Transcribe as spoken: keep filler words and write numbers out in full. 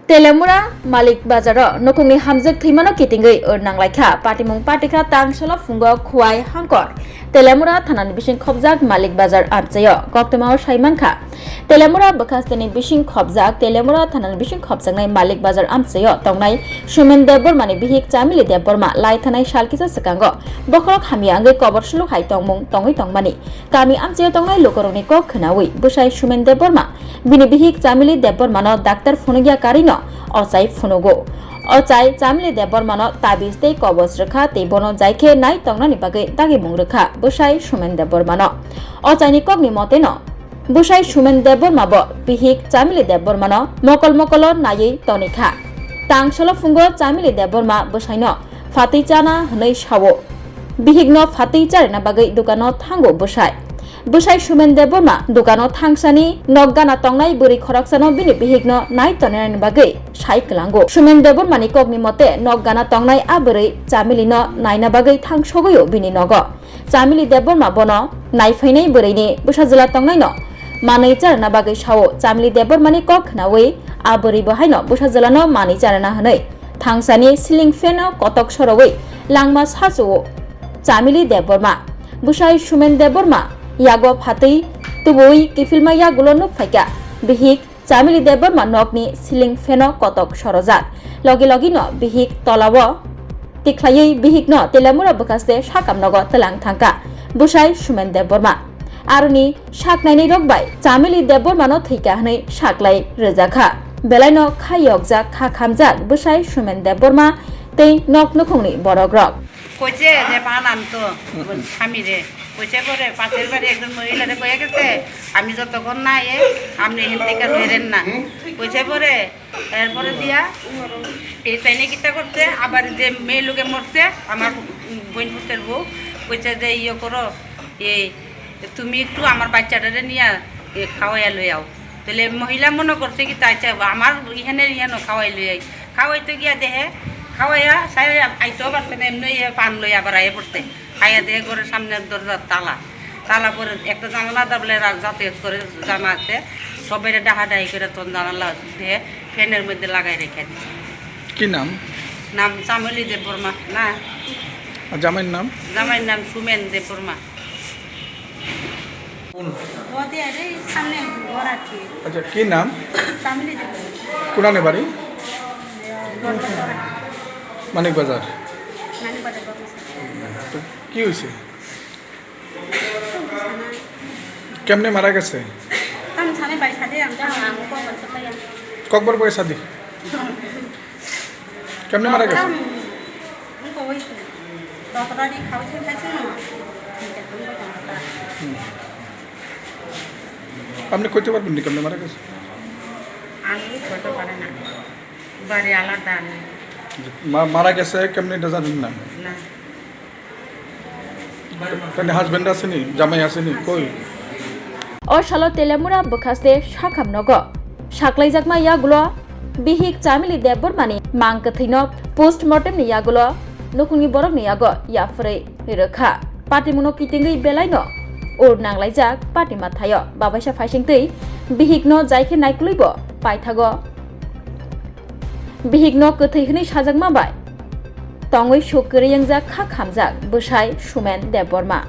Telemura Malik Bazaro nukhungni hamjwk thwimano kitingwi ur nanglaikha. Patimung patikha tang solo phungo Khwai Hangkor Telemura thanani bising khopjak Malik Bazar amchaio koktwmao saimankha. Telemura bwkhasteni bising khopjak Telemura thanani bising khopjaknai Malik Bazar amchaio tongnai Sumen Debbarmani bihik Chamili Debbarma lai thanai sal kisa swkango bokhorok hamya wngwi kobor suluk hai tongmung tongwi tongmani kami amchaio tongnai lukurokni kok khwnawi bwsai Sumen Debbarma bini bihik Chamili Debbarmano daktar phunukya karino ochai phunugo. Ochai Chamili Debbarmano tabiz tei kobos rwkha tei bono jaikhe nai tongnani bagwi dagimung rwkha bwsai Sumen Debbarmano. Ochaini kokni moteno bwsai Sumen Debbarma bo bihik Chamili Debbarmano mokol mokolo naiwi tonikha. Tang solo phungo Chamili Debbarma bwsaino phatwi chana hwnwi sao. Bihikno phatwi charina bagwi dukano thango bwsai. Bwsai Sumen Debbarma dukano thangsani nok gana tongnai bwrwi khoroksano bini bihikno nai tonani bagwi sai kwlango. Sumen Debbarmani kokni mote nok gana tongnai a bwrwi Chamilino naina bagwi thang sogwio bini nogo. Chamili Debbarma bono nai phainai bwrwini bwsajwla tongnaino manwi charana bagwi sao. Chamili Debbarmani kok khwnawi a bwrwi bo haino bwsajwlano manwi charana hwnwi thangsani ceiling fan-o kotok sorowi langma sachu-o Chamili Debbarma. Bwsai Sumen Debbarma yago phatwi tubuwi kiphilma yagulo nuk phaikha. Bihik Chamili Debbarma nokni ceiling fan-o kotok sorojak. Logi logino bihik tolao tikhlaiwi bihikno Telemura bwkhaste sakam nogo twlang thangkha bwsai Sumen Debbarma. Aroni sak nainai rok bai Chamili Debbarmano thwikha hwnwi saklai rwjakha. Belaino kha yokjak kha khamjak bwsai Sumen Debbarma tei nok nukhungni borokrok. কইছে যে পান আনতো স্বামীরে, কইছে পরে পাশের বাড়ি একজন মহিলারে কয়ে গেছে, "আমি যতক্ষণ না এ, আপনি এখান থেকে বেরেন না।" কইছে পরে, এরপরে দিয়া এই তাইনে কিতা করছে, আবার যে মেয়ে লোকে মরছে, আমার বোন পুতের বউ, কইছে যে, "ইয়ে করো, এই তুমি একটু আমার বাচ্চাটারে নিয়ে, এ, খাওয়াইয়া লই আও।" তাহলে মহিলা মনে করছে কি, তাই চাই আমার এখানে, এখানে খাওয়াই লই আই। খাওয়াইতে গিয়া দেহে, খাওয়াইয়া সাই আইতেও পারছে না, এমনি এ পান লই আবার আইয়া পড়ছে। আইয়া দেহে ঘরের সামনের দরজার তালা, তালা পরে একটা জানালা দাবলে রা-, যাতায়াত করে জানা আছে, সবাই ডাহাডাহি করে তখন জানালা দেহে ফ্যানের মধ্যে লাগাই রেখে দিছে। কি নাম? নাম চামেলি দেববর্মা। না। আর জামাইয়ের নাম? জামাইয়ের নাম সুমেন দেববর্মা। কোন? ওদের এই সামনে ঘর আর কি। আচ্ছা, কি নাম? চামেলি দেববর্মা। কোনানে বাড়ি? বর্মা। মানিক বাজার। মানিক বাজার, বর্মা। তো কি হয়েছে? কেমনে মারা গেছে? Tam sani bai sadi ang ta ang ko ban sa ya. ককবার বয়স আদি? কেমনে মারা গেছে? Ang ko wai. Doctor di khau sin khai sin no. Ni ka tung ko ta. হুম। আপনি কইতে পারবেন না কেমনে মারা গেছে? আমি কইতে পারি না। বাড়ি আলাদা আমি। মা-, মারা গেছে কেমনে এটা জানেন না? না। তাহলে হাজবেন্ড আসেনি, জামাই আসেনি, কই? O salo Telemura bwkhaste sakham nogo saklaijakma yagulo bihik Chamili Debbarmani mang kwthwino postmortem ni yagulo nukhungni borokni yago yapharwi rwkha. Patimungno kitingwi belaino ur nanglaijak patima thaio. Babaisa phaisingtwi bihikno jaikhe naikolwibo paithago. Bihikno kwthwi hwnwi sajakma bai tongwi suk kwrwi wngjak kha khamjak bwsai Sumen Debbarma.